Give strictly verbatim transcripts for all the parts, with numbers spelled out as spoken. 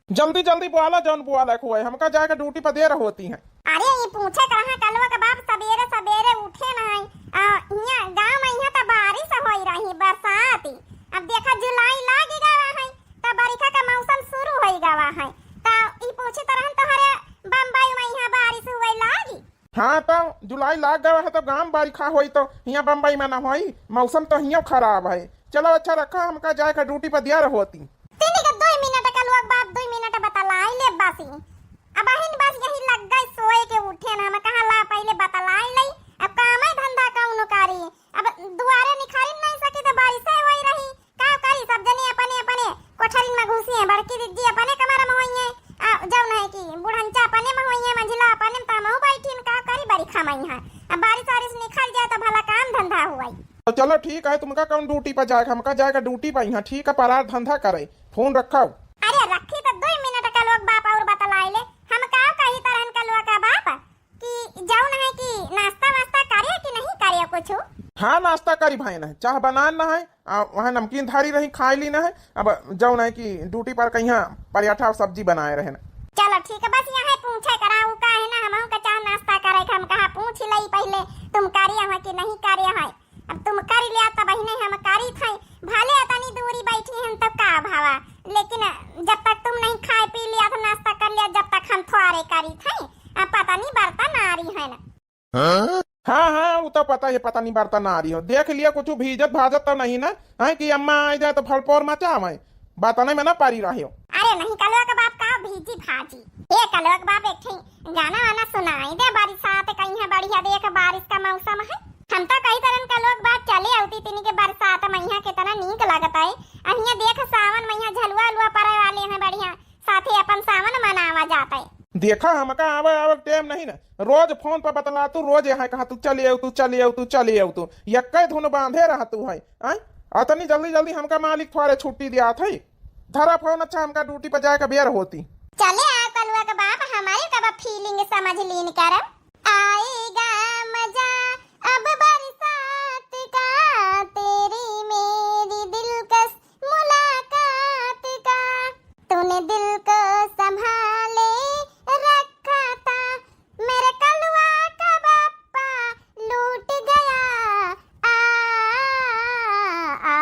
जल्दी जल्दी बोला, जौन बोला के होए, हमका जाए के ड्यूटी पर देर होती है। अरे, ई पूछे के रहा, कलुआ के बाप सबेरे सबेरे उठे नाहीं। आ, हियाँ गाँव में हियाँ त बारिश होई रही, बरसात। अब देखा, जुलाई लागी गवा है, त बरिखा का मौसम शुरू होई गवा है। त ई पूछे त रहन, तोहरे बम्बई में हियाँ बारिश हुए लागी? हाँ, त जुलाई लाग गवा है, त गाँव बरिखा होई, त हियाँ बम्बई में ना होई। मौसम त हियाँ खराब है। चलो अच्छा रखा, हमका जाए के ड्यूटी पर देर होती। तीन के दुई मिनट, कलुआ के बाप दुई मिनट बतलाई ले बासी। अबहिन बस यही लग गए सोए के, उठे ना। हम कहा ला पहिले बतलाई लई, अब कामे धंधा कौनो करी। अब दुआरे निखारी नहीं सकी त बारिशे होई रही, का करी? सब जने अपने अपने कोठरिन में घुसी हैं, बड़की दीदी अपने कमरा में होई हैं, आ जौन है कि बुढ़ंचा अपने में होई हैं, मंझिला अपने में, त हमहू बैठी हैं, का करी बरिखा में यहाँ। अब बारिश वारिश निखर जाए त भला काम धंधा हुई। तो चलो ठीक है, तुमका कौन ड्यूटी पर जाए, हमका जाए के ड्यूटी पर यहाँ, ठीक है, परार धंधा करे, फोन रखो। अरे रखी त दुई मिनट, कलुआ के बाप और बतलाई ले। हम का कही तरहन कलुआ का बाप कि जौन है कि नाश्ता वास्ता करे कि नहीं करे कुछ? हाँ, नाश्ता करी भाई ना, चाह बनान ना है, आ वहाँ नमकीन धारी रही, खाई ली ना है। अब जौन है कि ड्यूटी पर कहीं पराठा और सब्जी बनाए रहे ना। चलो ठीक है, बस यहाँ पूछे करा, उ का है ना, हमहू का चाह नाश्ता करे के, हम कहा पूछ लई पहिले, तुम करे हो कि नहीं करे है। अब तुम कर लिया तब ही नहीं हम करी थे, भले अतनी दूरी बैठी हैं तो का भावा, लेकिन जब तक तुम नहीं खाए पी लिया था, नाश्ता कर लिया, जब तक हम थोड़े करी थे। अब पता नहीं बर्तन आ रही है ना। हाँ हाँ, वो तो पता है, पता नहीं बर्तन आ रही हो, देख लिया कुछ भीजत भाजत तो नहीं ना, है कि अम्मा आ जाए तो फलपोर मचावे। बतने में ना परी रहे हो। अरे नहीं, कलुआ के बाप का भीजी भाजी। ए कलुआ के बाप, एक ठे गाना वाना सुनाई दे, बरसात कहीं है बढ़िया, देख बारिश का मौसम है। हम तो कही तरन कलुआ के बाप चले आउती, तिनी के बरसात में यहाँ कितना नीक लगता है। अहिया देख सावन में यहाँ झलुआ उलुआ परे वाले हैं बढ़िया, साथे अपन सावन मनावा जाता है। देखा हमका आवे आवे के टाइम नहीं ना, रोज फोन पर बतला तू, रोज यहाँ कहा तू चले आउ, तू चले आउ, तू चले आउ, तू यक्के धुन बांधे रहा तू है। आय? अतनी जल्दी जल्दी हमका मालिक थोड़े छुट्टी दिया थे। धरा फोन, अच्छा हमका ड्यूटी पर जाए के बेर होती। चले आ कलुआ के बाप, हमारी कब फीलिंग समझ लीन करब। आएगा मजा अब बरसात का, तेरी मेरी दिलकश मुलाकात का। तूने दिल को संभाले रखा था, मेरे कलुआ का बापा लूट गया। आ, आ,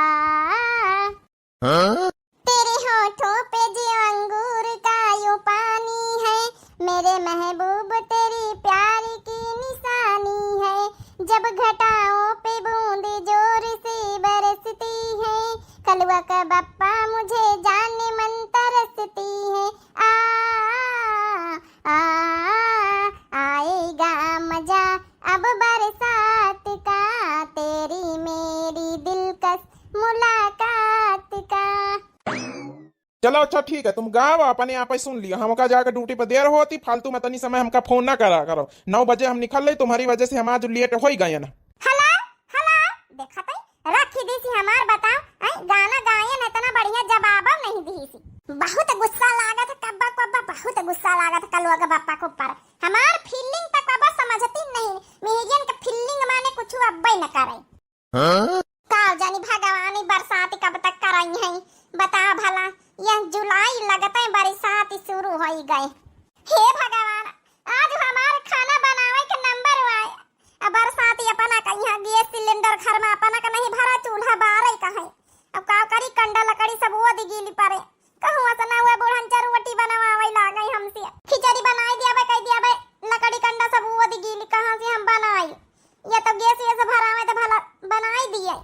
आ। तेरे होठों पे जो अंगूर का यूं पानी है, मेरे महबूब तेरी प्यार की निशानी है। जब घटाओं पे बूंद जोर से बरसती है, कलुआ का बप्पा मुझे जान मन तरसती है। आ, आ, आएगा मजा अब बरसात का, तेरी मेरी दिलकश मुलाकात का। चलो अच्छा ठीक है, तुम गावा, अपने आप ही सुन लिया। हमका जाके ड्यूटी पर देर होती, फालतू में तनी समय हमका फोन ना करा करो। नौ बजे हम निकल ले, तुम्हारी वजह से हम आज लेट हो ही गए ना। हेलो, हेलो, देखा तई, रखी दी सी हमार बताओ, हैं, गाना गायन इतना बढ़िया जवाब नहीं दी सी। बहुत गुस्सा लागत है कब्बा कब्बा, बहुत गुस्सा लागत है कलुआ के बापा के ऊपर। हमार फीलिंग तक अब समझती नहीं, मेहरियन के फीलिंग माने कुछ अब्बे न करे। हाँ? का जानी भगवान ई बरसात कब तक कराई है, बता भला, यह जुलाई लगते बरसात शुरू हो गए। हे भगवान, आज हमार खाना बनावे के नंबर आए, अब बरसात अपना कहीं गैस सिलेंडर घर में अपना का नहीं भरा, चूल्हा बारे का है। अब का करी, कंडा लकड़ी सब वो दी गीली पड़े। कहूँ से ना हुआ, बूढ़न चरु रोटी बनवावे लागे हमसे। खिचड़ी बनाई दियाबे, कह दियाबे, लकड़ी कंडा सब वो दी गीली, कहाँ से हम बनाई? ये तो गैस वैस भरावे तो भला बनाई दिए।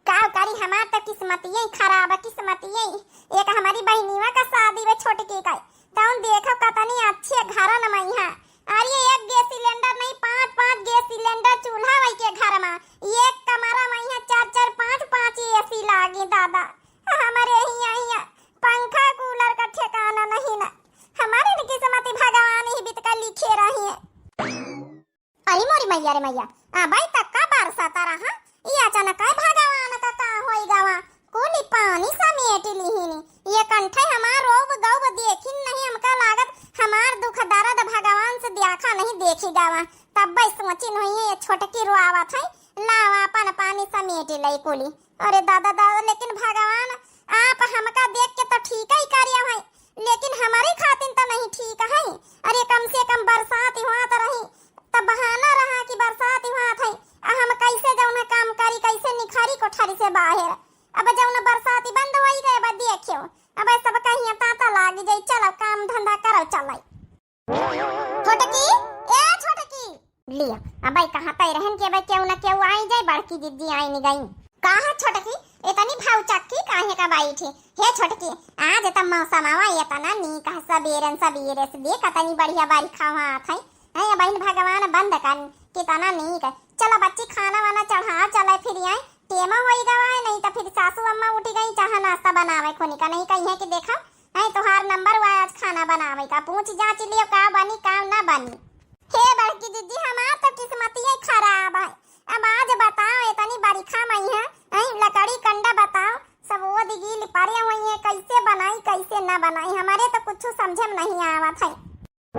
का करी, हमार तो किस्मतिये खराब है, किस्मतिये। एक हमारी बहनीवा का शादी हुए छोटकी का, तौन देखो कतनी अच्छे घरन में यहाँ। अरे एक गैस सिलेंडर नहीं, पाँच पाँच गैस सिलेंडर चूल्हा वही के घर में, एक कमरा में यहाँ चार चार पाँच पाँच एसी लागी दादा। हमारे हियाँ, हियाँ पंखा कूलर का ठिकाना नहीं ना। हमारे न किस्मत भगवान ही बितका लिखे रही है। अरे मोरी मैया रे मैया, आ भाई तक का बरसाता रहा, ये अचानक है भगवान का का होई गवा, कुली पानी समेट लिहिनी। ये कंठे हमार रोब गौब देखिन नहीं, हमका लागत हमार दुख दर्द भगवान से देखा नहीं देखी गवा। तब भाई सोचिन हुई है, ये छोटकी रोआवत है, लावा अपन पानी समेट लई कुली। अरे दादा दादा, लेकिन भगवान आप हमका देख के तो ठीक ही करिया भाई, लेकिन हमारी कहिया ताता लागी जाई, चलो काम धंधा करो, चलाई। छोटकी, ए छोटकी। लिया, अबे कहाँ तै रहन के अबे केहू ना केहू आई जाए, बड़की दीदी आई नहीं गई। का है छोटकी, इतनी भाव चक्की काहे का बैठी? हे छोटकी, आज त मौसम आवा इतना नीक है, सबेरन सबेरे से देख कतनी बढ़िया बरखा हुआ थई। हैं, अबहिन भगवान बंद कर, कितना नीक है। चलो बच्ची, खाना वाना चढ़ा, चले फिर आई। टेमा होई गवा है, नहीं तो फिर सासू अम्मा उठी गई, चाह नाश्ता बनावे खोनी का, नहीं कही है कि देखो, हैं, तोहार नंबर हुआ आज खाना बनावे का, पूछ जांच लियो का बनी, का ना बनी। हे बड़की दीदी, हमार तो किस्मतिये खराब है। अब आज बताओ, इतनी बरखा में है, हैं, लकड़ी कंडा बताओ, सब ओद गील परे हुई है, कैसे बनाई, कैसे ना बनाई, हमारे तो कुछ समझे में नहीं आवत है।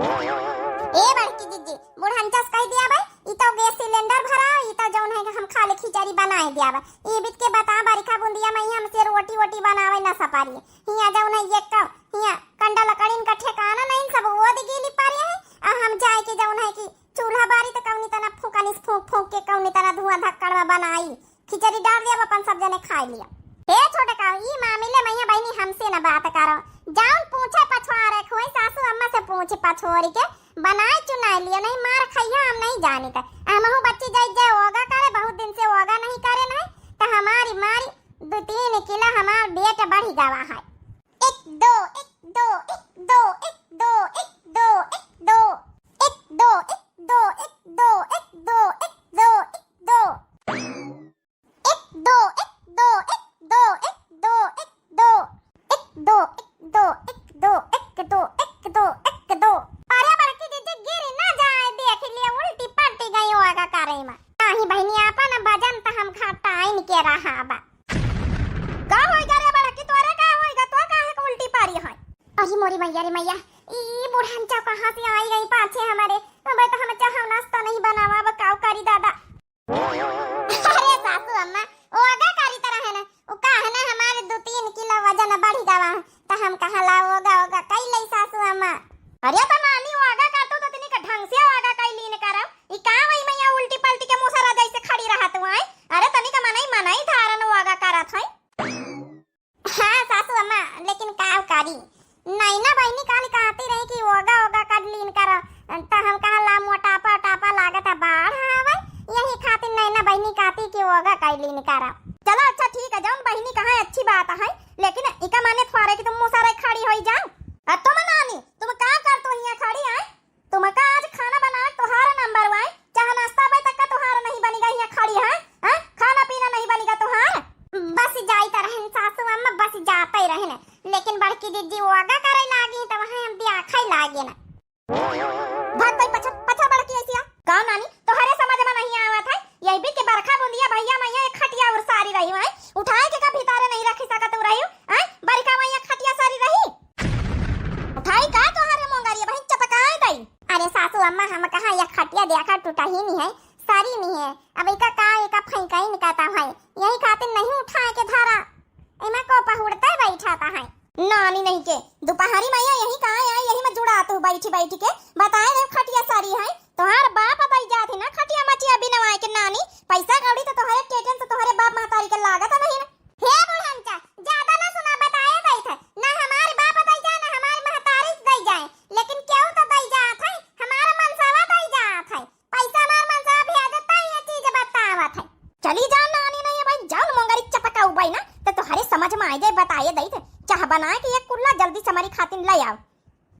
ए बड़की दीदी, बुढ़नचा से कह दिया भाई, ई तो गैस सिलेंडर भरा, ई तो जौन है कि हम खाली खिचड़ी बनाए दिया भाई। ई बीत के बता, बरखा बुंदिया में हमसे रोटी वोटी बनावे ना सपारी। हिया जौन है ये का, हिया कंडा लकड़ीन का ठिकाना नहीं, सब ओद गीली परे है। आ हम जाए के जौन है कि चूल्हा बारी तो कौनी तना फूकनी से फूक फूक के कौनी तना धुआं धक्कड़ में बनाई। खिचड़ी डाल दिया, अपन सब जने खाए लिया। हे छोटका, ई मामले में यहाँ बहनी हमसे न बात करो। जाउन पूछे पछोरे खोई सासू अम्मा से पूछ पछोरी के बनाए चुनाए लियो, नहीं मार खइया हम नहीं जानी त। हमहू बच्ची जाई जाए ओगा करे, बहुत दिन से ओगा नहीं करे नहीं, त हमारी मारी दो तीन किलो हमार वेट बढ़ी गवा है। एक दो, एक दो, एक दो, एक दो, एक दो, एक दो, एक दो, एक दो, एक दो, एक दो, एक दो, एक दो। एक दो, एक दो, एक दो, एक दो, एक दो। एक दो, एक दो, एक दो, एक दो, एक दो, एक दो। अरे बड़की दीदी, गिरी ना जाए, देख लिए उल्टी पलटी गई होगा करे में। नाही बहिनी, आपन वजन त हम घटाइन के रहा बा। का होइगा रे बड़की, तोरे का होइगा, तो काहे को उल्टी पारी है? अरे मोरी मैया रे मैया, ई बुढ़नचा कहाँ से आई गई पाछे हमारे? अब तो हम चाह नाश्ता नहीं बनावा, अब काव करी दादा। अरे सासू अम्मा, ओगा करी त रहे ना, उ का है ना, हमारे दो तीन किलो वजन बढ़ी गवा है, त हम कहा ला ओगा ओगा कई लई सासू अम्मा। अरे त नानी, ओगा कर तू त तनी के ढंग से ओगा कई लीन करब। ई का वही मैया उल्टी पलटी के मुसरा जैसे खड़ी रहत हुआ है? अरे तनी के मनई मनई धारन ओगा करत है। हाँ सासू अम्मा, लेकिन का करी, नैना बहिनी काल कहती रही कि ओगा ओगा कर लीन कर, त हम कहा ला मोटापा टापा लागत है, बाढ़ आवे, यही खातिर नैना बहिनी कहती कि ओगा कर लीन कर। चलो अच्छा ठीक है, जौन बहिनी कहा है अच्छी बात है, लेकिन इका माने थोड़े कि तुम मुसरे खड़ी होई जाओ। आ तुम नानी, तुम का कर तू हियाँ खड़ी है? तुमका आज खाना बनावे तोहार नंबर वन, चाह नाश्ता बे तक का तोहार नहीं बनिगा, हियाँ खड़ी है, हैं? खाना पीना नहीं बनिगा तोहार? बस जाइत रहन सासू अम्मा, बस जाते रहन, लेकिन बड़की दीदी ओगा करे लागी त वहाँ हम ब्याखे लागे ना। भाग भाई पछा, पछा बड़की ऐसिया। का नानी, तोहरे समझ में नहीं आवत है, यही बीच के बरखा बुंदिया भैया मैया एक खटिया और सारी रही है, उठाए के का भीतरे नहीं रखी सकत रही, हैं? बरखा मैया खटिया सारी रही। उठाई का तोहारे मोंगरिया बहिन चपकाए दई। अरे सासू अम्मा, हम कहा या खटिया देखा टूटा ही नहीं है, सारी नहीं है। अब इका का, इका फेंकाई निकाता है, यही खातिर नहीं उठाए के धरा। इमा को पहुड़ते बैठा ता है। नानी नहीं के, दोपहरी में या यही कहाँ आए, यही में जुड़ा तू बैठी बैठी के बताए रे खटिया सारी है। तोहार बाप दई जात है ना खटिया मचिया बिनवाए के नानी, पैसा कौड़ी तो तोहरे टेटन से तोहरे बाप महतारी के लागत नहीं ना। हे बुढ़नचा, ज्यादा ना सुना, बताए दई थे, ना हमारे बाप दई जाए, ना हमारे महतारी दई जाए, लेकिन केहू तो दई जात है, हमारा मनसावा दई जात है, पैसा हमार मनसावा भेजता है, ये चीज बतावत है। चली जा नानी नहीं है भाई, जाओ मोंगरी चपकाऊ भाई ना, तो तोहरे समझ में आ जाए, बताए दई थे, चाह बनाए के एक कुल्ला जल्दी से हमारी खातिर ले आओ।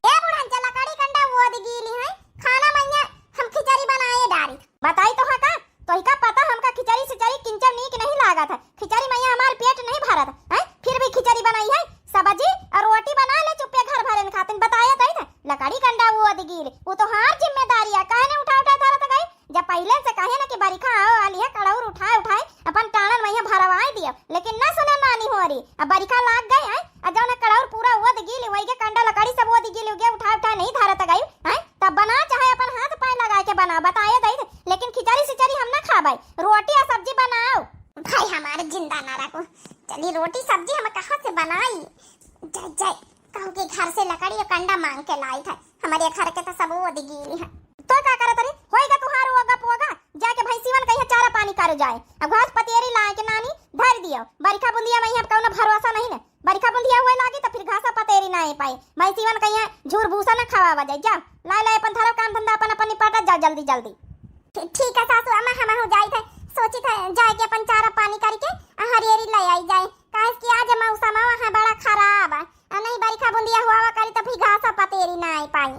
ए बुढ़नचा, लकड़ी कंडा ओद गीली है, खाना मैया हम खिचड़ी बनाए डारी। बताई तो है का? तोहिका पता हमका खिचड़ी सिचड़ी किंचर नीक नहीं लागत है। खिचड़ी मैया हमार पेट नहीं भरत है, फिर भी खिचड़ी बनाई है। सब्जी और रोटी बना ले चुप्पे घर भरेन खातिन, बताया दई थे। लकड़ी कंडा ओद गीली, वो तो हार जिम्मेदारी है, काहे ने उठा उठा धरत गई? जब पहिले से कहे ना कि बरिखा आवे वाली है, कड़ौर उठाए उठाए अपन टाणन मैया भरवाए दियो, लेकिन ना सुने नानी होरी। अब बरिखा लाग गए है, आ जौन कड़ौर पूरा ओद गील, वही के कंडा लकड़ी सब ओद गील, उगे उठाए उठाए नहीं धरत गई है। तब बना चाहे अपन हाथ पाए लगा के बना, बताए दई, लेकिन खिचड़ी सिचड़ी हम ना खाबे, रोटी आ सब्जी बनाओ। भाई हमारे जिंदा ना रखो, चली रोटी सब्जी हम कहाँ से बनाई? जय जय, कहूँ के घर से लकड़ी और कंडा मांग के लाई था, हमारे घर के तो सब ओद गील है। तो का करत रे? होइगा तुहार ओगा पोगा, जाके भैंसीवन कहिया चारा पानी करे जाए। अब घास पतियरी लाए के नानी धर दियो। बरिखा बुंदिया में अब कौनो भरोसा नहीं ने। बरिखा बुंदिया हुए लागी तो फिर घासा पतेरी ना पाई। भैंसिवन कहिया झूर भूसा ना खवावा जाए। जा, लाए लाए अपन धरो काम धंधा अपन अपन निपटा जा जल्दी जल्दी। ठी-, ठीक है सासू अम्मा, हमहू जाइत है, सोचित है जाए के अपन चारा पानी करके आ हरियरी ले आई जाए, काहे कि आज मौसम वहाँ बड़ा खराब है, आ नहीं बरिखा बुंदिया हुआ करी तो फिर घासा पतेरी ना पाई।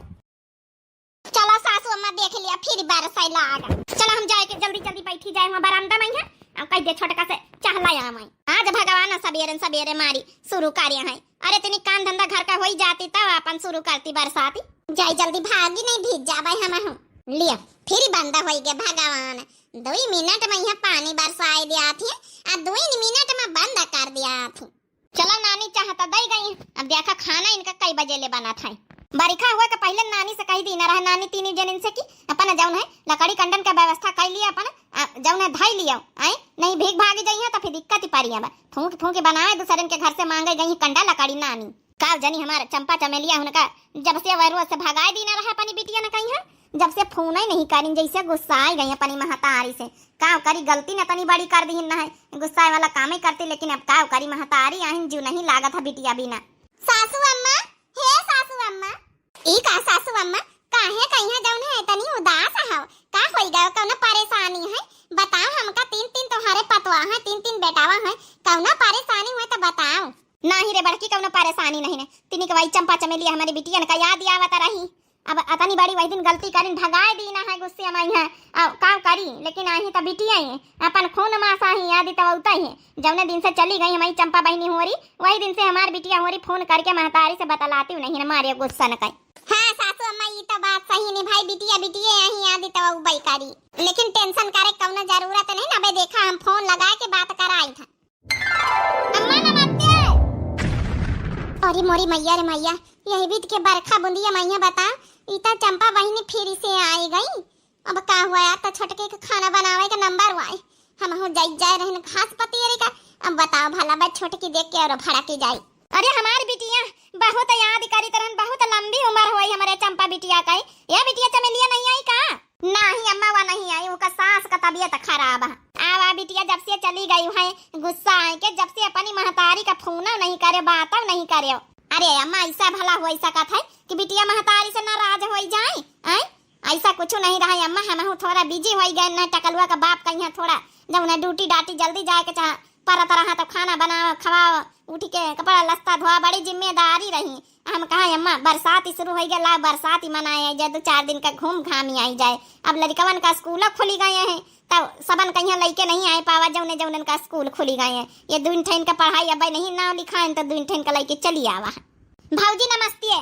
चला सासू अम्मा देख लिया, फिर बरसै लाग। चला हम जाए के जल्दी जल्दी बैठी जाए वहाँ बरामदा में है, अब कह दे छोटका से चहला आवे। आज भगवान सबेरे सबेरे मारी शुरू करे हैं। अरे तनी काम धंधा घर का होई जाती तब अपन शुरू करती बरसाती। जाई जल्दी भागी नहीं भीज जाबै हमहू। लिया फिर बंद होई गे भगवान। दुई मिनट में यहाँ पानी बरसाए दिया थी, आ दुई मिनट में बंद कर दिया थी। चला नानी चाह त दई गई, अब देखा खाना इनका कई बजे ले बनत है। बरिखा हुआ के पहिले नानी से कही दीना रहे, नानी तीनी जनिन से कि अपन जौन है लकड़ी कंडन के व्यवस्था कर लिया, अपन, आ, जौन है धई लिया, आए नहीं भीग भागी जाइए तो फिर दिक्कत ही पड़ी। अब फूंक फूंक बनाए दूसरन के घर से मांगे गई कंडा लकड़ी नानी। का जनी हमार चंपा चमेलिया उनका जब से वह रोज से भगाए दीना रहे अपनी बिटिया न कहीं है, जब से फोन ही नहीं करिन, जैसे गुस्सा आई गई अपनी महतारी से। का करी, गलती न तनी बड़ी कर दीन न है, गुस्सा वाला काम ही करती, लेकिन अब का करी, महतारी आहिन, जीव नहीं लागत है बिटिया बिना। सासू अम्मा, हे सासू अम्मा। ई का सासू अम्मा, काहे कहिया जौन है तनी उदास हो? का होई गयो, कौनो परेशानी है? बताओ हमका, तीन तीन तुम्हारे पतवा है, तीन तीन बेटावा है, कौनो परेशानी हुए तो बताओ। नाही रे बड़की, कौनो परेशानी नहीं ने। तिनी के वही चंपा चमेलिया हमारी बिटियन का याद आवत रही। अब अतनी बड़ी वही दिन गलती करिन, भगाए दीना है गुस्से में है। अब का करी, लेकिन आही त बिटिया ही, अपन खून मास आही, याद तो उता ही। जौने दिन से चली गई हमारी चंपा बहिनी होरी, वही दिन से हमार बिटिया होरी फोन करके महतारी से बतलाती नहीं न मारे गुस्सा न कई। हाँ सासू अम्मा, ई तो बात सही ने भाई, बिटिया बिटिया आही, याद तो उबई करी, लेकिन टेंशन करे कौनो जरूरत नहीं ना। अबे देखा हम फोन लगा के बात कराई था। अम्मा नमस्ते। अरे मोरी मैया रे मैया, यही बीत के बरखा बुंदिया मैया बता, ई त चंपा बहिनी फिर से आई गई। अब का हुआ यार, त छोटके के खाना बनावे के नंबर हुआ है। हमहू जाई जाए रहन घास पतियरी का। अब बताओ भला बा छोटकी देख के और भड़की जाई। अरे हमार बिटिया बहुत याद करी तरहन, बहुत लंबी उम्र होई हमरे चंपा बिटिया का। ये बिटिया चमेलिया नहीं आई का? नाही अम्मा, वा नहीं आई, ओकर सास का तबीयत खराब है। आवा बिटिया, जब से चली गई है गुस्सा आए के, जब से अपनी महतारी का फोन नहीं करे, बात नहीं करे। अरे अम्मा, ऐसा भला हो सकत है कि बिटिया महतारी से नाराज हो जाए? आए, ऐसा कुछ नहीं रहा अम्मा, हमहू थोड़ा बिजी हो गए ना, टकलुआ का बाप कहीं थोड़ा जब उन्हें ड्यूटी डाटी जल्दी जाए के चाह परत रहा तो खाना बनाओ, खवाओ, उठ के कपड़ा लत्ता धोआ, बड़ी जिम्मेदारी रही। हम कहा अम्मा बरसात ही शुरू हो गया, ला बरसात ही मनाए जाए, दो चार दिन का घूम घाम ही आई जाए। अब लड़कवन का स्कूल खुली गए हैं, तब सबन कहीं लइके नहीं आए पावा, जौने जौनन का स्कूल खुली गए हैं। ये दुइन ठैन का पढ़ाई अब नहीं नाव लिखाए तो दुइन ठैन का लइके चली आवा। भौजी नमस्ते।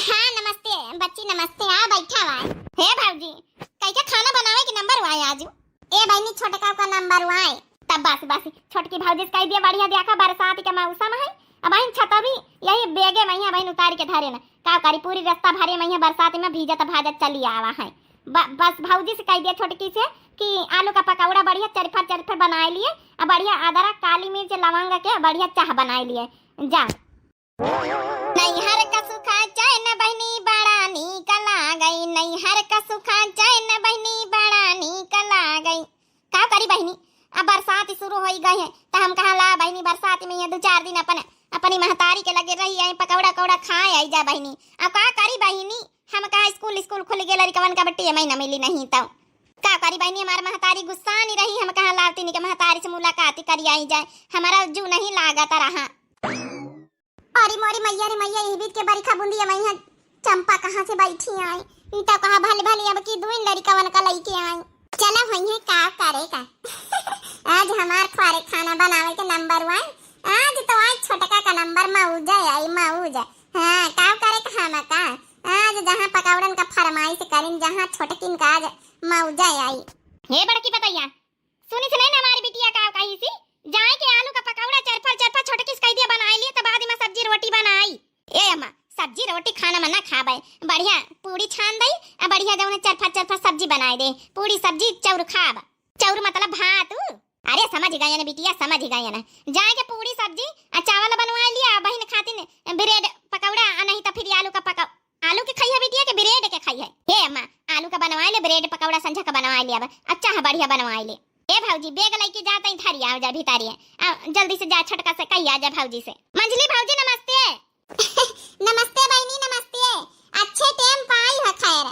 हाँ नमस्ते बच्ची नमस्ते, आ बैठा हुआ है। हे भौजी, कई के खाना बनावे के नंबर हुआ है आजू? ए बहिनी, छोटका का नंबर हुआ है। तब बस बस, छोटकी भौजी से कह दिया बढ़िया दिया का बरसात के मौसम है। अब बहिन छतरी यही बेगे में है बहिन उतार के धरे न। का करी, पूरी रास्ता भरे में है बरसात में भीजत भाजत चली आवा है। ब-, बस भौजी से कह दिया छोटकी से कि आलू का पकौड़ा बढ़िया चरफर चरफर बनाए लिए, आ बढ़िया अदरक काली मिर्च लवंग के बढ़िया चाह बनाए लिए। जा। नैहर का सुखा चैन बहिनी बड़ा नीक लागई, नैहर का सुखा चैन बहिनी बड़ा नीक लागई। का करी बहिनी, अब बरसात शुरू होई गई है, त हम कहा ला बहिनी बरसात में ये दो चार दिन अपन, अपनी महतारी के लगे रही आई, पकौड़ा कौड़ा खाए आई जा बहिनी। अब का करी बहिनी, हम कहा स्कूल, स्कूल खुल गए लड़कवन का बट्टी महीना मिली नहीं तो का करी बहिनी, हमार महतारी गुस्सा नहीं रही, हम कहा लावती नहीं के महतारी से मुलाकात करी आई जाए, हमारा जू नहीं लागत रहा। अरे मोरी मैया रे मैया, यही बीत के बरिखा बूंदी अमैया चंपा कहाँ से बैठी आई? ई तो कहा भले भले अब की दुइन लड़िकवन का लइके आई। चला वहीं का करे का। आज हमार खुआरे खाना बनावे के नंबर वन। आज तो आज छोटका का नंबर मौज आई, मौज। हाँ, का करे का हम का। आज जहाँ पकौड़न का फरमाइश करिन, जहाँ छोटकिन का आज मौज आई। हे बड़की पतैया, सुनी से नहीं ना हमारी बिटिया का कही सी, जाए के आलू का पकौड़ा चरफर चरफर छोटकी से कह दिया बनाए लिए, तो बाद में सब्जी रोटी बनाई। ए अम्मा, सब्जी रोटी खाना में ना खाबे, बढ़िया पूड़ी छान दई, आ बढ़िया जौन चरफर चरफर सब्जी बनाए दे, पूड़ी सब्जी चौर खाब। चौर मतलब भात। अरे समझ गए ना बिटिया, समझ गए ना। जाए के पूड़ी सब्जी आ चावल बनवा लिया, बहिन खातिन ब्रेड पकौड़ा, आ नहीं तो फिर आलू का पकौ-, आलू के खाई है बिटिया के ब्रेड के खाई है? हे अम्मा, आलू का बनवा ले, ब्रेड पकौड़ा संझा का बनवा ले, अब अच्छा है बढ़िया बनवा ले। ए भौजी, bag लइके जा, तई धरी आवा जा भितारी है। आ, जल्दी से जा, छोटका से कही आ जा भौजी से। मंझली भौजी, नमस्ते। नमस्ते बहिनी, नमस्ते। अच्छे time प आई ह खैर।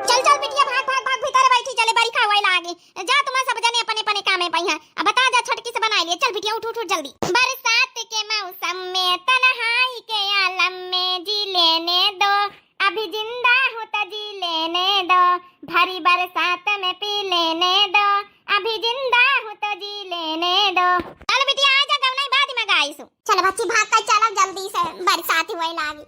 चल, चल बिटिया, भाग, भाग, भाग, भीतर बैठी, चले बरिखा होए लागे। जा, तुम सब जने अपने, अपने कामे पइहा। अब बता जा, छोटकी से बनाइ लिए। चल बिटिया, उठ, उठ, उठ जल्दी। बरसात के मौसम में तन्हाई के आलम में जी लेने दो, अभी जिंदा हूँ तो जी लेने दो, भरी बरसात में पी लेने दो, अभी जिंदा हूँ तो जी लेने दो। चल बिटिया, आ जा, गवना बाद में गाइसु। चल बच्ची, भाग कर चलो जल्दी से, बरसात होए लागी।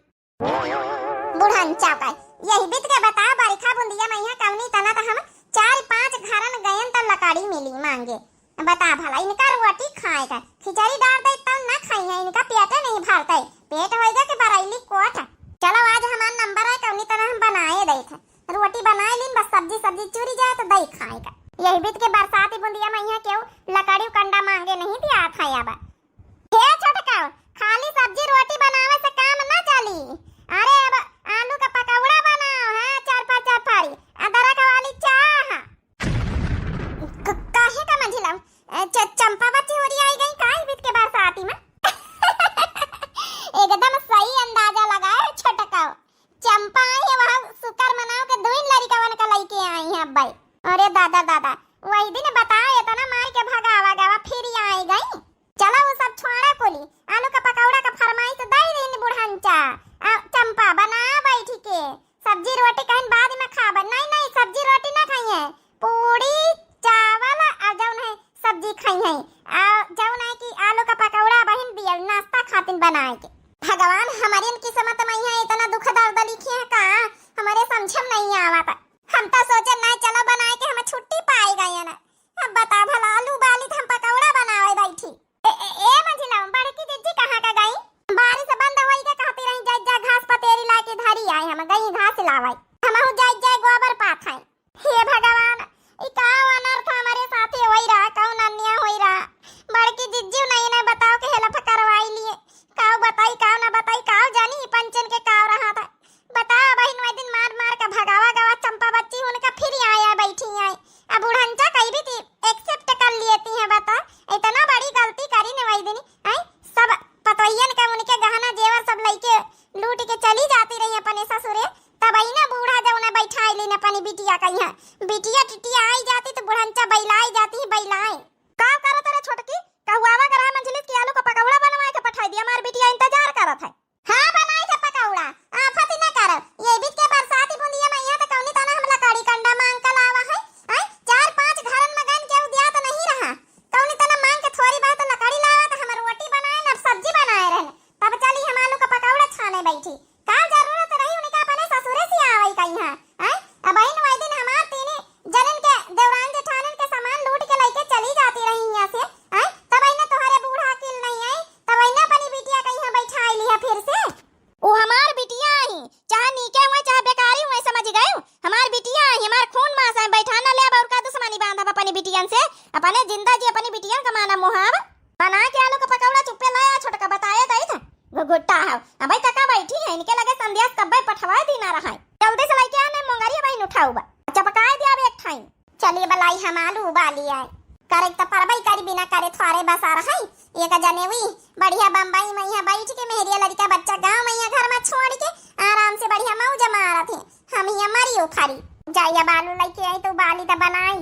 बुढ़न चौका, यही बीत के बता, बरिखा बुंदिया मइहाँ कवनी तना त हम चार पाँच घरन गयन त लकड़ी मिली मांगे। बता भला, इनका रोटी खाए का, खिचड़ी डार दे तो ना खाई है, इनका पेटे नहीं भरते, पेट होएगा के बरैली कोट। चलो आज हमार नंबर है, कवनी तना हम बनाए देत है, रोटी बनाए लीन, बस सब्जी सब्जी चुरी जाए तो दई खाए का। यही बीत के बरसाती बुंदिया मइहाँ केहू लकड़ी कंडा मांगे नहीं दिया था अब। हे छोटका, खाली सब्जी रोटी बनावे से काम ना चली। अरे अब आलू का पकौड़ा बनाओ, हाँ, चार पाँच चार फारी, अदरक वाली चाह। क-, काहे का मंझिला? ए, च-, चंपा बच्ची होरी आई गई का ई बीत के बरसाती में? एकदम सही अंदाजा लगाए छोटका। चंपा आई है, वहाँ शुक्र मनाओ के दुइन लड़िकवन का लइके आई है अब्बे। अरे दादा दादा, वही दिन बताओ, इतना मार के भगावा गवा, फिर आई गई। चलो वो सब छोड़ा कुली, आलू का पकौड़ा का फरमाइश दे दिन बुढ़ंचा। आ, चंपा बना बैठी के, सब्जी रोटी कहीं बाद में खाबे। नहीं नहीं, सब्जी रोटी ना खाई है, पूड़ी चावल और जौन है सब्जी खाई है, आ जौन है कि आलू का पकौड़ा बहिन दियल नाश्ता खातिन बनाए के। भगवान, हमारी किस्मत में यहाँ इतना दुख दर्द लिखे है का, हमारे समझ में नहीं आवत। हम तो सोचे ना, चलो बनाए के हम छुट्टी पाए गए ना। अब बता भला, आलू उबाली त हम पकौड़ा बनावे बैठी। ए, ए, ए मंझिला, बड़की जिज्जी कहाँ का गई? बारिश बंद होई के कहती रही, जा, जा घास पतेरी लाके धरी आए, हम गई घास लावे। हमहू जाए, जाए गोबर पाथाई। हे भगवान, ई का अनर्थ हमारे साथे होई रहा, कौन अन्याय होई रहा? बड़की जिज्जी नहीं ना बताओ के हेल्प करवाई लिए। काऊ बताई, काऊ ना बताई, काऊ जानी ई पंचन के काऊ रहा था। बताओ बहिन, वही दिन मार मार के भगावा गवा चंपा बच्ची, उनका फिर आया बैठी आई। अब बुढ़ंचा कही भी थी, accept कर लेती हैं। बता, इतना बड़ी गलती करी ने वही दिन, आई सब पतोहियन के उनके गहना जेवर सब लइके लूट के चली जाती रही अपने ससुरे, तब आई ना बूढ़ा जब उन्हें बैठाई लेने अपनी बिटिया कहीं। बिटिया टिटिया आई जाती तो बुढ़ंचा बैलाई जाती, बैलाई। का करत रे छोटकी, कहुआवा गरहा मंझिलिस की आलू का पकौड़ा बनवाए के पठाई दिया, हमार बिटिया इंतजार करत है। हाँ, बनाई थे पकौड़ा, आफत ही ना कर। ये बीच के बरसाती बुंदिया में यहाँ तो कौनी तना हम लकड़ी कंडा मांग के लावा है, हैं? चार पांच घरन में गन के उदिया तो नहीं रहा, कौनी तना मांग के थोड़ी बहुत लकड़ी लावा तो हम रोटी बनाए न सब्जी बनाए रहन, तब चली हम आलू का पकौड़ा छाने बैठी। का जरूरत रही उनका अपने ससुरे से आवई का यहाँ, हैं? अब इन वही दिन हमार तीनी जनन के देवरान जेठानन के सामान लूट के लइके चली जाती रही यहाँ से, हैं? तब इन्हें तोहरे बूढ़ा अकिल नहीं आई, तब इन्हें अपनी बिटिया के यहाँ बैठाई लिया फिर से। उ हमार बिटिया ही, चाहे नीके हुए चाहे बेकारी हुए, समझ गए? हमार बिटिया ही, हमार खून मास है, बैठा न ले अब और का दुश्मनी बांधब अपनी बिटियन से, अपने जिंदा जी अपनी बिटियन का माना मुहाब। बना के आलू का पकौड़ा चुप्पे लाया, छोटका बताए दई था। घुघुट्टा है। अबे तका बैठी है, इनके लगे संदेश कब्बे पठवा दी ना रहा है। जल्दी से लइके आने मोंगरी भाई उठाऊ बा। चपकाए दिया अब एक ठाई। चलिए बलाई हम आलू उबाली आए। करे त परबई करी बिना करे थोरे बसा रहा है। एक जने हुई बढ़िया बम्बई में यहाँ बैठ के मेहरिया लड़का बच्चा गाँव में यहाँ घर में छोड़ के आराम से बढ़िया मौज मारत है। हम यहाँ मरी उफरी। जाई अब आलू लइके आई तो उबाली त बनाई।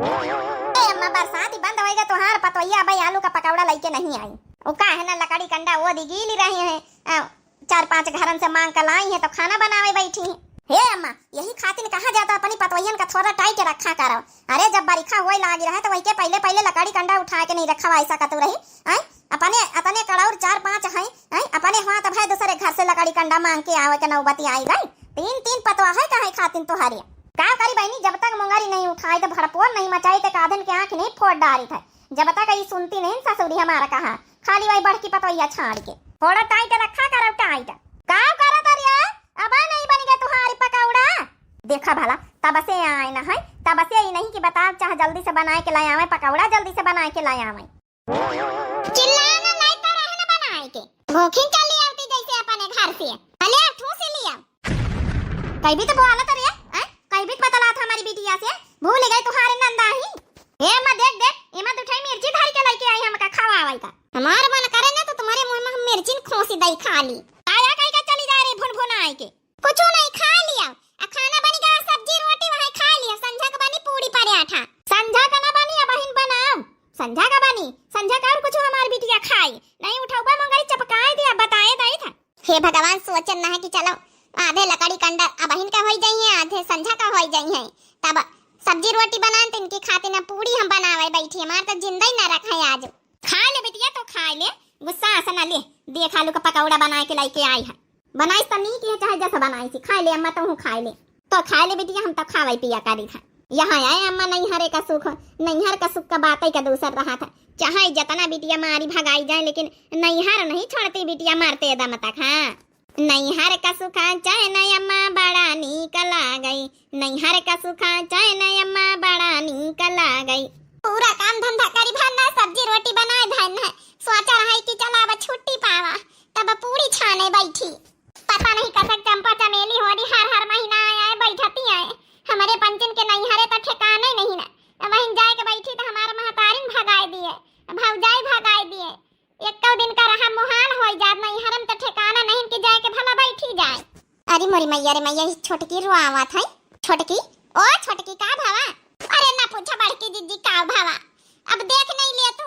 ए अम्मा, बरसात ही बंद होइगा, तोहार पतोहिया अबे आलू का पकौड़ा लइके नहीं आई। उ का है ना, लकड़ी कंडा वो दी गीली रही है, अ, चार पांच घरन से मांग के लाई है तो खाना बनावे बैठी है। हे अम्मा, यही खातिर कहा जाता अपनी पतोहियन का थोड़ा tight रखा करो। अरे जब बरिखा होए लागी रहे तो वही के पहले पहले लकड़ी कंडा उठा के नहीं रखा ऐसा कतू रही। आय, अपने अतने कड़ौर चार पांच हैं, हैं, अपने हुआ तब है दूसरे घर से लकड़ी कंडा मांग के आवे के नौबती आई गई। तीन तीन पतवा है काहे खातिन तोहरे। का करी बहिनी, जब तक मुंगरी नहीं उठाई तो भड़पोर नहीं मचाई तो काधन के आंख नहीं फोड़ डारी था। जब तक ई सुनती नहीं ससुरी हमारा कहा, खाली वही बड़की पतोहिया छाड़ के। थोड़ा tight रखा करो tight। का करत रे? अब नहीं बन गया तुम्हारी पकौड़ा। देखा भला, तब से आए ना है, तब से ही नहीं कि बता चाहे जल्दी से बनाए के ले आवे पकौड़ा, जल्दी से बनाए के ले आवे। चिल्लाना नहीं तो रहन बनाए के। भूखिन चली आवती जैसे अपने घर से। भले ठूस लिया। कहीं भी तो बोला तो रे, हैं? कहीं भी पता लात हमारी बिटिया से, भूल गई तुहारे नंदा ही। ए अम्मा, देख, देख, एमा दुठई मिर्ची धरी के लइके आई हमका खवावई का। हमार मन करे ना तो तुम्हारे मुँह में हम मिर्ची खोसी दई खा ली। आया कही का चली जा रे भुन भुन आई के। कुछ नहीं, खा लिया। आ खाना बनी का सब्जी रोटी वहाँ खा लिया। संझा का बनी पूड़ी पराठा। संझा का ना बनी, अबहिन बनाओ। संझा का बनी, संझा का और कुछ हमार बिटिया खाई। नहीं उठाउबा मंगरी चपकाए दिया, बताए दई था। हे भगवान, सोचन ना है कि चलो आधे लकड़ी कंडा अबहिन का होई जाई है, आधे संझा का होई जाई है। तब सब्जी रोटी बनान त इनकी खातिर ना पूड़ी हम बनावे बैठी। हमार तो जिंदा ही ना रखा है आज। खा ले बिटिया, तो खा ले, गुस्सा आसा ना ले। देख आलू का पकौड़ा बनाए के लइके आई है। बनाइस त नीक है, चाहे जैसा बनाइस, खाए ले अम्मा, तोहू खाए ले। तो खाए ले बिटिया, हम तो खावई पिया करी था। यहाँ आए अम्मा, नैहरे का सुख, नैहर का सुख का बात ही का दूसर रहा था। चाहे जतना बिटिया मारी भगाई जाए, लेकिन नैहर नहीं छोड़ती बिटिया मरते दम तक। हाँ, नैहर का सुख चैन अम्मा बड़ा नीक लागई, नैहर का सुख चैन अम्मा बड़ा नीक लागई। पूरा काम धंधा करी भर ना, सब्जी रोटी बनाए भर ना, सोचा रहा है कि चला अब छुट्टी पावा, तब पूड़ी छाने बैठी। पता नहीं कसक चंपा चमेली होरी हर हर महीना आए, आए बैठती आए। हमरे पंचन के नैहरे तो ठिकाने नहीं ना। अब वहीं जाए के बैठी तो हमारे महतारिन भगाए दिए, भौजाई भगाए दिए। एक्को दिन का रहा मुहाल होई जात, नैहरम तो ठिकाना नहीं कि जाए के भला बैठी जाए। अरे मोरी मैया रे मैया, ई छोटकी रोआवत है। छोटकी, ओ छोटकी, का भवा? अरे ना पूछा बड़की जिज्जी, का भवा? अब देख नहीं लिया तू,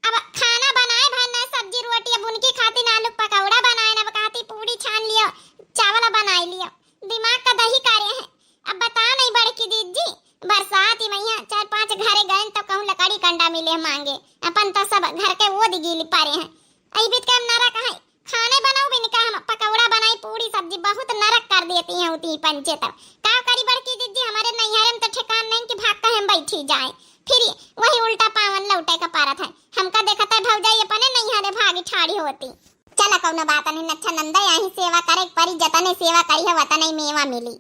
अब खाना बनाए भर ना, सब्जी रोटी, अब उनकी खातिर आलू पकौड़ा बनाए ना, अब कहती पूड़ी छान लियो, चावल बनाए लियो, दिमाग का दही करे है। अब बता नहीं बड़की जिज्जी, बरसात ही मैया चार पांच घरे गए तो कहूँ लकड़ी कंडा मिले मांगे, अपन तो सब घर के वो दिगीली पारे हैं। अई बीत के हम नरक है, खाने बनाऊ भी निका हम पकौड़ा बनाई, पूड़ी सब्जी बहुत नरक कर देती हैं उती पंचे तब। का करी बड़की जिज्जी, हमारे नैहरे में तो ठिकान नहीं कि भाग के हम बैठी जाए, फिर वही उल्टा पावन लौटे का पारत है। हमका देखत है भौजाई अपने नैहरे भागी ठाड़ी होती। चला कौनो बात नहीं, अच्छा नंदा यही सेवा करे के परी, जतने सेवा करी है वतने मेवा मिली।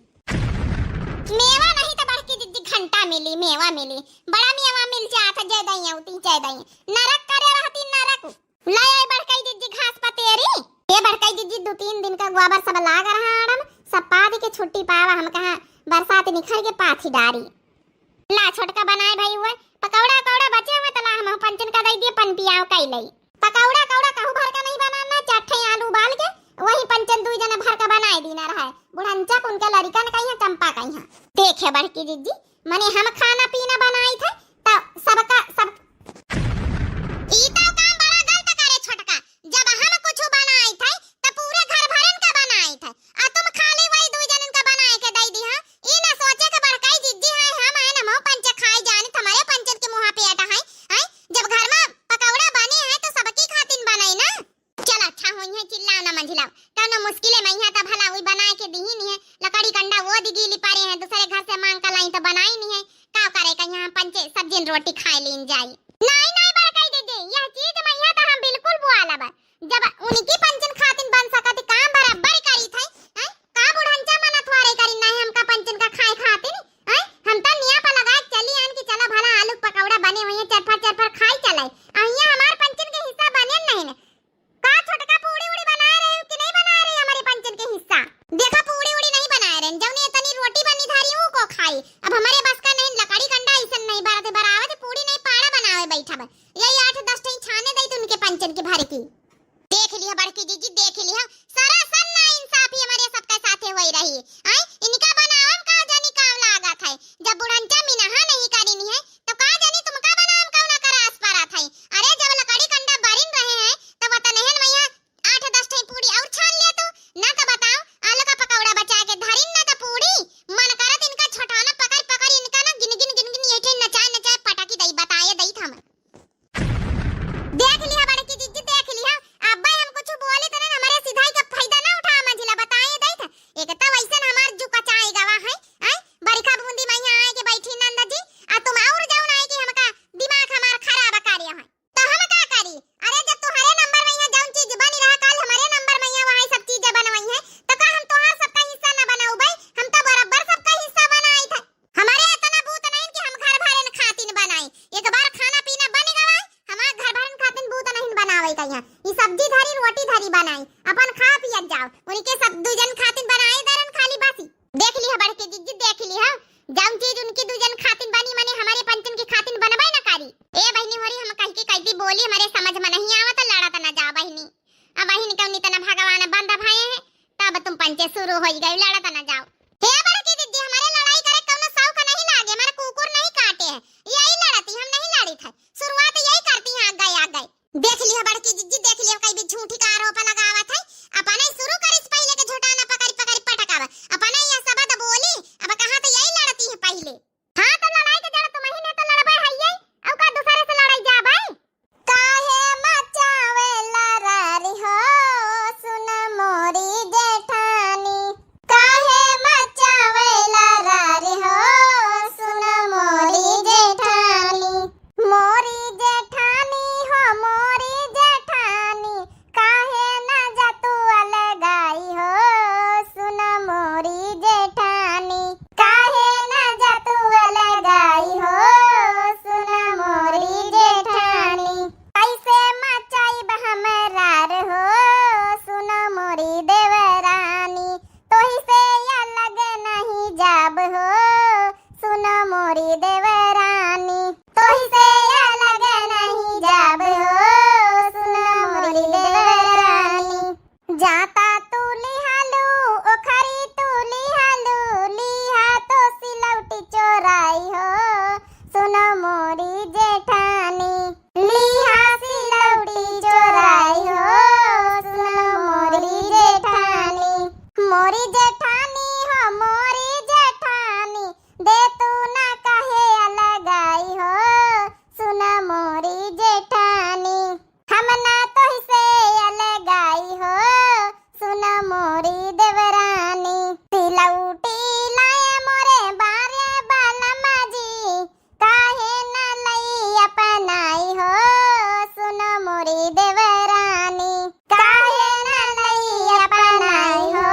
मेवा नहीं तो बड़की जिज्जी घंटा मिली, मेवा मिली, बड़ा मेवा मिल जात है, जय दई उती जय दई। नरक करे रहती नरक। ले आई बड़कई जिज्जी घास पतेरी। ए बड़कई जिज्जी, दो तीन दिन का गोबर सब लाग रहा आड़म, सब पाद के छुट्टी पावा, हम कहा बरसात निखर के पाथी डारी। ला छोटका बनाए भाई हुए, पकौड़ा उकौड़ा बचे हुए तला हम पंचन का दई दिए, पन पियाव कई लई। पकौड़ा उकौड़ा कहू भर का नहीं बनाना, चार ठे आलू उबाल के वही पंचन दुई जने भर का बनाए दीना रहे। बुढ़ंचा कुन के लड़िकन कहिया, चंपा कहिया। देखे बड़की जिज्जी, मने हम खाना पीना बनाई थे, त सबका, सब ई तो काम बड़ा गलत करे छोटका। जब हम कुछ बनाई थे, त पूरे घर भरन का बनाई थे, आ तुम खाली वही दुई जनन का बनाए के दई दी, हाँ? ई ना सोचे के बड़काई जिज्जी हैं, हम हैं, हम पंचे खाए जाने, हमारे पंचन के मुँहा पे अटा हैं, हैं? जब घर में पकौड़ा बने हैं, तो सबकी खातिन बनाई ना। चल अच्छा होई है, चिल्लाओ ना मंझिलाओ, कौनो मुश्किले में यहाँ त भला हुई बनाए के दीही नहीं है, लकड़ी कंडा वो दिगीली पारे हैं, दूसरे घर से मांग कर लाई तो बनाई नहीं है, का करे का यहाँ पंचे सब्जिन रोटी खाए लीन जाई। नहीं, नहीं बड़काई दीदी, यह चीज में यहाँ तो हम बिल्कुल बुआ लब, जब उनकी पंचन खातिन बन सकत काम बराबर करी थे, हैं? का बुढ़ंचा मना थोड़े करी नहीं हमका पंचन का खाए खातिन, हैं? हम तो निया पर लगा के चली आन कि चला भला आलू पकौड़ा बने हुए हैं, चरफर चरफर खाई चले, आ यहाँ हमार पंचन के हिस्सा बने नहीं ने। का छोटका पूड़ी उड़ी बनाए रहे हो कि नहीं बनाए रहे हमारे पंचन के हिस्सा? देखा पूड़ी उड़ी नहीं बनाए रहे, जौन ये तनी रोटी बनी धारी ऊ को खाई। अब हमारे बस का नहीं, लकड़ी कंडा ऐसन नहीं बरत बरावत, पूड़ी नहीं पाड़ा बनावे बैठा बा। यही आठ दस ठे छाने दई तुनके पंचन के भर की। देख लिया बड़की जिज्जी, देख लिया, सरासर ना इंसाफी हमारे सबके साथे होई रही। आय, इनका बनावम का जानी काम लागत है, जब बुढ़ंचा मिनहा नहीं करिन है, तो का जानी तुमका बनावम कौना करास परत है। अरे जब लकड़ी कंडा बरिन रहे हैं, तब वतनहन मैया आठ दस ठे पूड़ी और छान लिया तू, ना तो बताओ, आलू का पकौड़ा बचा के धरिन, ना तो पूड़ी। मन करत इनका छोटाना पकड़ पकड़ इनका ना गिन गिन गिन गिन ये ठे नचाए नचाए पटाकी दई बताए दई था हम। देख लिहा बड़की जिज्जी, देख लिहा, अब भाई हम कुछ बोले तो ना हमारे सिधाई का फायदा ना उठा, मंझिला बताए दई था। एक तो वैसन हमार जुका चाय गवा है, आय, बरिखा बूंदी मैया आए के बैठी नंद जी, आ तुम और जाओ ना आए कि हमका दिमाग हमार खराब करे है। तो हम का करी? अरे जब तुम्हारे नंबर में यहाँ जौन चीज बनी रहा, कल हमारे नंबर में यहाँ वहाँ सब चीजें बनवाई है, तो का हम तोहार सबका हिस्सा न बनाऊ भाई? हम तो बराबर सबका हिस्सा बनाई थे। हमारे इतना बूत नहीं कि हम घर भरन खातिन बनाई। एक बार खाना पीना बन गवा, हमारे घर भरन खातिन बूत नहीं बनावे का यहाँ। ये सब्जी धरी, रोटी धरी बनाई, अपन खा पियत जाओ। उनके सब दू जन खातिन बनाए दरन खाली बसी। देख लिहा बड़की जिज्जी, देख लिहा, जौन चीज उनकी दुइ जन खातिन बनी, मने हमरे पंचन की खातिन बनबे न करी। ए बहिनी होरी, हम कहि के कइदी बोली, हमरे समझ में नहीं आवत, लड़त न जाव बहिनी। अब बहिनी कउनी तना भगवान बंद भए हैं, तब तुम पंचे सुरु होइ गए, लड़त न जाव। हे बड़की दीदी, हमरे लड़ाई करे कउनो सौख नहीं लागे, हमरे कुकुर नहीं काटे हैं, यही लड़ती, हम नहीं लड़ित है, सुरुआत यही करती हैं, आगे आगे। देख लिया बड़की जिज्जी, देख लिया, कई भी झूठी का आरोप लगावत है। अपने सुरु करिस पहिले के झोटाना पकरि पकरि पटकावा, अपने यह सबद बोली, अब कहाँ तो यही लड़ती है पहिले। हाँ, तो लड़ाई के जड़ तुमही ने तो लड़बे हइये, अउ का दूसरे से लड़ाई जाबे? काहे मचावे लड़ारी हो, सुन मोरी जेठानी। काहे मचावे लड़ारी हो, सुन मोरी जेठानी। मोरी जेठानी हो, मोरी जेठानी, काहे ना जा तू अलगाई हो, सुन मोरी जेठानी। काहे ना जा तू अलगाई हो, सुन मोरी जेठानी। कैसे मचाइब हम रार हो, सुन मोरी देवरानी। तोही से अलग नहीं जाब हो, सुन मोरी देवरानी। तोही से अलग नहीं जाब हो, सुन मोरी देवरानी। जाता तू लिहालू, ओखरी तू लिहालू, लिहा तो सिलौटी चोराई हो, सुन मोरी जेठानी। लिहा सिलौटी चोराई हो, सुन मोरी जेठानी। मोरी जेठानी हो, मोरी जेठानी, दे तू ना काहे अलगाई हो, सुन मोरी जेठानी। हम ना तोहिसे अलगाई हो, सुन मोरी देवरानी। सिलौटी लाए मोरे बारे बलमा जी, काहे ना लई अपनाई हो, सुन मोरी देवरानी। काहे ना लई अपनाई हो,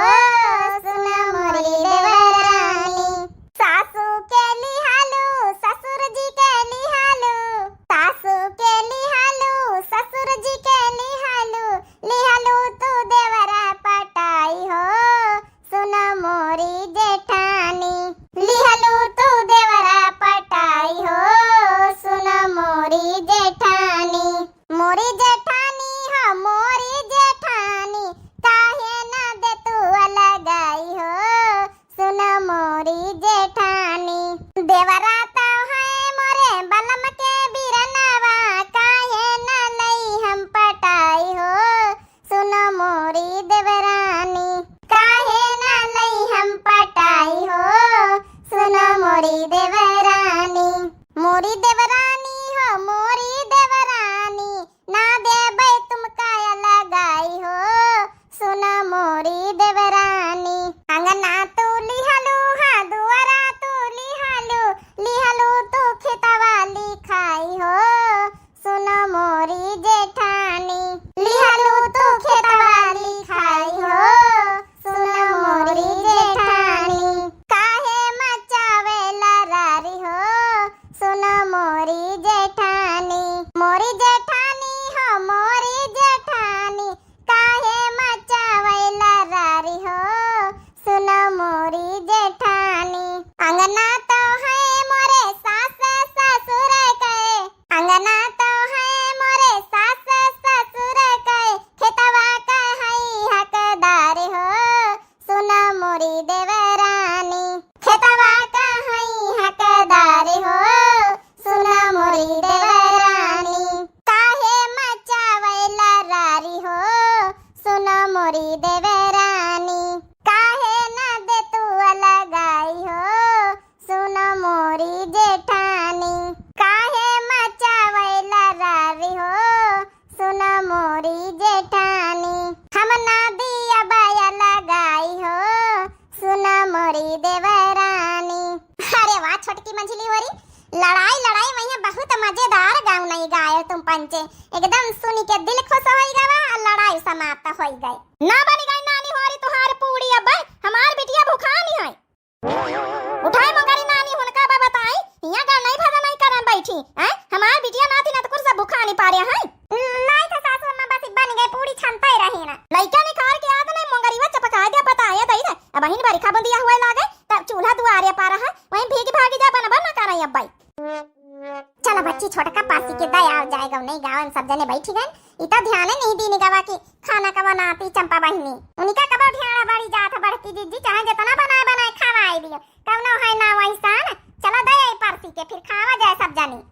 सुन मोरी देवरानी। सासू के लिहालू, ससुर जी के लिहालू, सासू के लिहालू, ससुर जी के लिहालू, लिहालू तू देवरा पटाई हो, सुन मोरी जेठानी। लिहालू तू देवरा पटाई हो, सुन मोरी जेठानी। मोरी जेठानी हो, मोरी जेठानी, काहे ना दे तू अलगाई हो, सुन मोरी जेठानी। देवरा तो है मोरे बलम के बिरनवा, काहे ना लई हम पटाई हो, सुन मोरी देवरानी। काहे ना लई हम पटाई हो, सुन मोरी देवरानी। मोरी देवरानी हो, मोरी देवरानी, ना देबै तुमका अलगाई हो, सुन मोरी देवरानी। अंगना तू लिहालू हा, दुआरा तू लिहालू, लिहालू तू खेतवा लिखाई हो, सुन मोरी जेठानी। लिहालू तू खेतवा लिखाई हो, सुन मोरी जेठानी। काहे मचावे लड़ारी हो, सुन मोरी जेठानी। मोरी जेठानी हो, मोरी जेठानी, काहे मचावे लड़ारी हो, सुन मोरी जेठानी। अंगना तो है मोरे सास ससुर के, अंगना तो है मोरे सास ससुर के, खेतवा का है हकदार हो, सुन मोरी देवरानी। खेतवा का है हकदार हो, सुन मोरी देवरानी। काहे मचावे लड़ारी हो, सुन मोरी देवरानी। काहे ना दे तू अलगाई हो, सुन मोरी जेठानी। काहे मचावे लड़ारी हो, सुन मोरी जेठानी। हम ना दिया बाया लगाई हो, सुन मोरी देवरानी। अरे वाह छोटकी मंझली होरी, लड़ाई लड़ाई वहीं बहुत मजेदार गाउन नहीं गाए तुम पंचे, एकदम सुनी के दिल खुश होई गवा और लड़ाई समाप्त होई गए। ना बनी गई नानी होरी तुहार पूड़ी, अब हमार बिटिया भुखानी है। उठाए मोंगरी नानी हुनका बा बताई, हियां का नहीं भजन नहीं करन बैठी, हैं? हमार बिटिया नाती नतकुर सब भुखानी पारे हैं। नहीं तो सासू अम्मा बस बन गए पूड़ी छनते रही ना। लइका निकाल के आत नहीं मोंगरीवा चपका दे पता है दई दे। अब बहिन बरिखा बुंदिया हुए लागे, तब चूल्हा दुआरे पा रहा, वहीं भीग चला बच्ची, छोटका परसी के दे आवा जाए, गवनई गावन सब जने बैठी गए। ई तो ध्यान नहीं दीनी गवा कि खाना का बनाती चंपा बहिनी। उनका कबो ढियाड़ा बड़ी जात है बड़की जिज्जी, चाहे जितना बनाए बनाए खवाई दियो, कवनो है ना वैसा ना। चला दे आई परसी के, फिर खावा जाए सब जनी।